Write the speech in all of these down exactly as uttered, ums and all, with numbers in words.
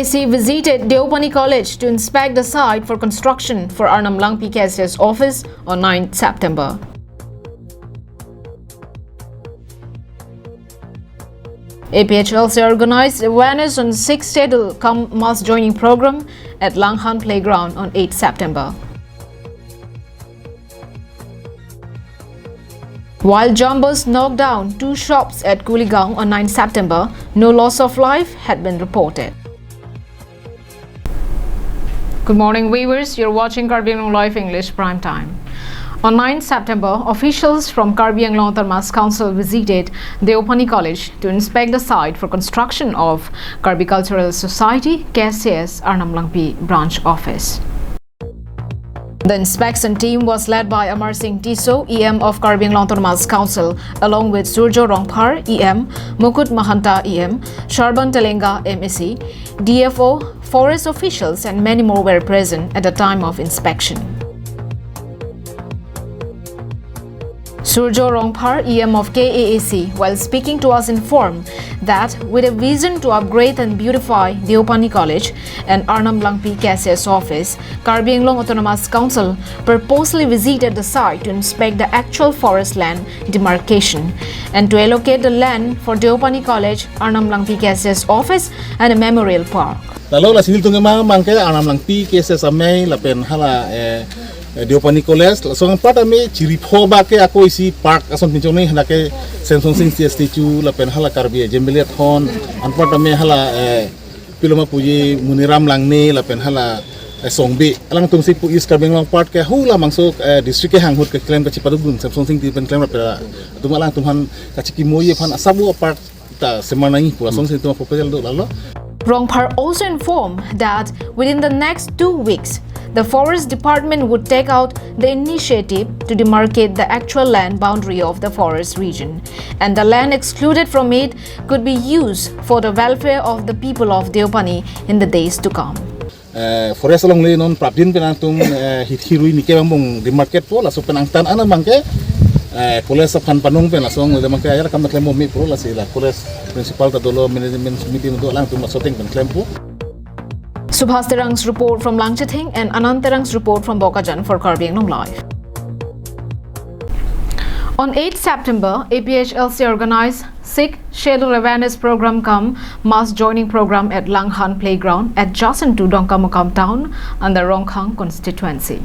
C visited Deopani College to inspect the site for construction for Arnam Langpi K S S office on ninth September. A P H L C organized awareness on sixth schedule cum mass joining program at Langhan Playground on eighth September. While jumbos knocked down two shops at Kuligaon on ninth September, no loss of life had been reported. Good morning, viewers. You're watching Karbi Anglong Live English Prime Time. On ninth September, officials from Karbi Anglong Autonomous Council visited Deopani College to inspect the site for construction of Karbi Cultural Society, K C S, Arnam Langpi branch office. The inspection team was led by Amar Singh Tisso, E M of Karbi Anglong Autonomous Council, along with Surjo Rongphar, E M, Mukut Mahanta, E M, Sarban Telenga, M A C, D F O, forest officials, and many more were present at the time of inspection. Surjo Rongphar, E M of K A A C, while speaking to us, informed that with a vision to upgrade and beautify Deopani College and Arnam Langpi K S S office, Karbi Anglong Autonomous Council purposely visited the site to inspect the actual forest land demarcation and to allocate the land for Deopani College, Arnam Langpi K S S office, and a memorial park. Lalo lasi nelitum kemang abang ke Arnam Langpi K S S amei lapen hala, eh, eh, Deopani College, laso anpar tame chiri pho ba ke ako isi park ason pinchong ni, hala ke Semson Singh statue lapen hala Karbi Assembly athon, anpar tame hala, eh, pilo ma puji Muniram Langne lapen hala, eh, Songbe. Alangtum si pu East Karbi Anglong part ke hula mangso, eh, district ke hanghut keklem kachipadukdun Semson Singh ti pen klem lapen atum alangtum aphan kachikimoye aphan asap a-park ta semar nangji pu asonsi itum proposal do lalo. Rongphar also informed that within the next two weeks, the Forest Department would take out the initiative to demarcate the actual land boundary of the forest region, and the land excluded from it could be used for the welfare of the people of Deopani in the days to come. Eh, forest along le non prapjin pen atum, eh, hit hirui nike bang bong demarcate po, laso pen angtan ana abang ke, eh, college aphan panung pen laso le abang ke ayar kam klem bom mi pro lasi la college principal ta dolo, management committee do, alangtum laso ateng pen klempo. Subhas Terang's report from Langchithing and Anand Terang's report from Bokajan for Karbi Anglong Live. On eighth September, A P H L C organized Sixth Schedule Awareness Program cum Mass Joining Program at Langhan Playground adjacent to Dongkamukam Town under Rongkhang constituency.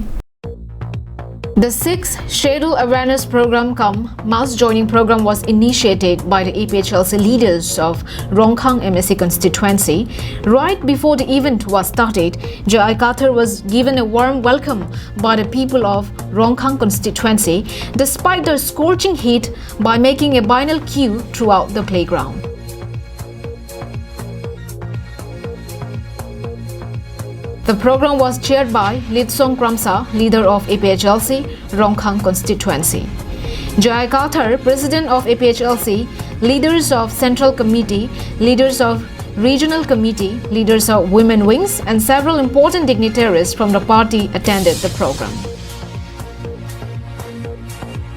The Sixth Schedule Awareness Program cum Mass Joining Program was initiated by the A P H L C leaders of Rongkhang M A C constituency. Right before the event was started, J I Kathar was given a warm welcome by the people of Rongkhang constituency, despite the scorching heat, by making a binal queue throughout the playground. The program was chaired by Litsong Kramsa, leader of A P H L C, Rongkhang constituency. J I Kathar, president of A P H L C, leaders of Central Committee, leaders of Regional Committee, leaders of women wings, and several important dignitaries from the party attended the program.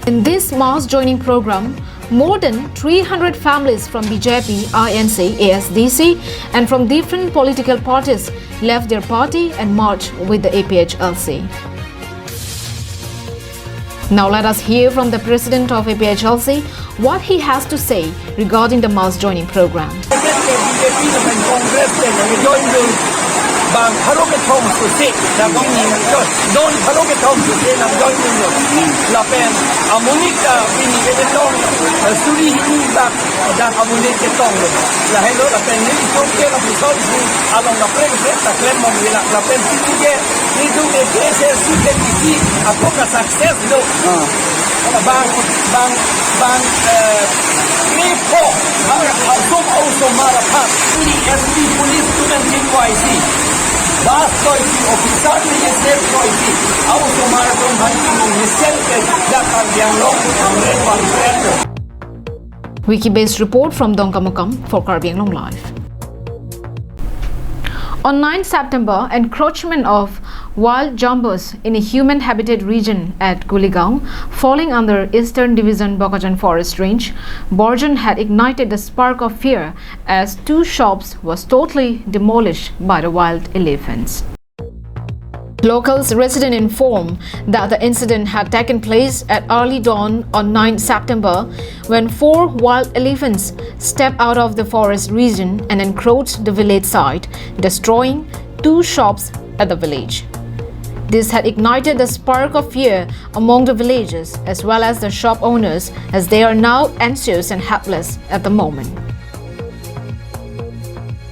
In this mass joining program, more than three hundred families from B J P, I N C, A S D C, and from different political parties left their party and marched with the A P H L C. Now let us hear from the president of A P H L C what he has to say regarding the mass joining program. B J P lapen Congress pen nangjoin dun abang pharo kethom sose nangjoin dun, non pharo kethom sose nangjoin dun. Lapen amonit ta pini ke tong, eh, suri hini bak dak amonit ketong lo. Lahelo lapen nelitum ke lapuson si along kaprek kaprek ta klem bom ila lapen pini ke nelitum ke K S S C ke isi ako ka success lo. Ah. Bang, bang, bang, eh, ni po, ha, ha, som, osomar aphan. Ni S P police tu kan jin ko isi. Bas ko isi, officer ni je sep ko isi. Osomar atum aphan ni sep ke, ya kan yang long, ang red one friend. Wiki-based report from Dongkamukam for Karbi Anglong Live. On ninth September, encroachment of Wild jumbos in a human-habited region at Kuligaon, falling under Eastern Division Bokajan Forest Range, Borjan had ignited the spark of fear as two shops was totally demolished by the wild elephants. Locals resident inform that the incident had taken place at early dawn on ninth September when four wild elephants stepped out of the forest region and encroached the village site, destroying two shops at the village. This had ignited the spark of fear among the villagers as well as the shop owners, as they are now anxious and helpless at the moment.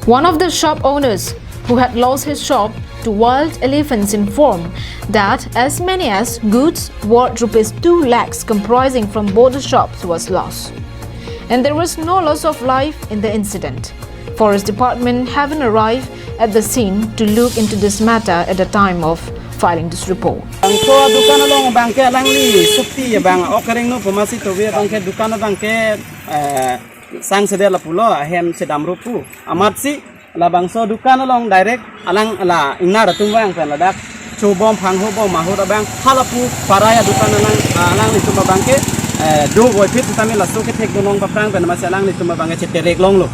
One of the shop owners who had lost his shop to wild elephants informed that as many as goods worth rupees two lakhs comprising from both the shops was lost. And there was no loss of life in the incident. Forest Department haven't arrived at the scene to look into this matter at the time of filing this report. Bangso dukan along abangke alangli sukti abang okareng no pemasi tobi abangke dukan abangke, eh, sang seder lapulo ahem sedam rupu. Amatsi labangso dukan along direct alang la ingnar atum vang pen ladak chobom phangho bom mahut abang halapu parai adukan alang, alanglitum abangke, eh, do voiphit tame laso kethek do nong paprang pen masi alanglitum abangke cheterek longlo.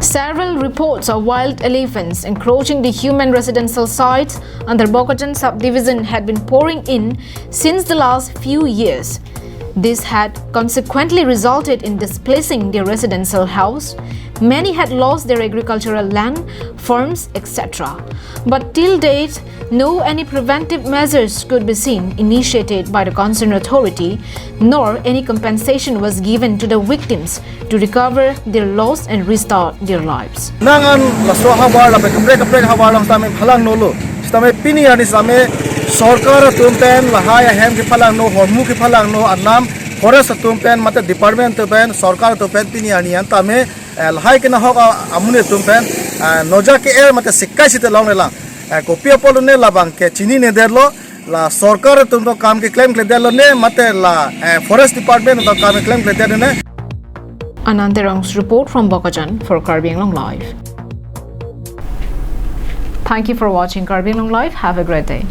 Several reports of wild elephants encroaching the human residential sites under Bokajan subdivision had been pouring in since the last few years. This had consequently resulted in displacing their residential house. Many had lost their agricultural land, farms, et cetera. But till date, no any preventive measures could be seen initiated by the concerned authority, nor any compensation was given to the victims to recover their loss and restart their lives. Nang an laso havar lapen kaprek kaprek havar along sitame phalang nolo. Sitame pini arni sitame sorkar atum pen lahai ahem kephalang no, hormu kephalang no, anam forest atum pen mate department atum pen sorkar atum pen pini arni an tame, eh, lahai kenahok a-, amonit atum pen, eh, noja ke-er mate sikai site longlelang. Eh, kopi apotlo ne labangke chinine detlo, la sorkar atum do kam keklem kledetlo ne mate la, eh, forest department do kam keklem kledetlo ne. Anand Terang's report from Bokajan for Karbi Anglong Live. Thank you for watching Karbi Anglong Live. Have a great day.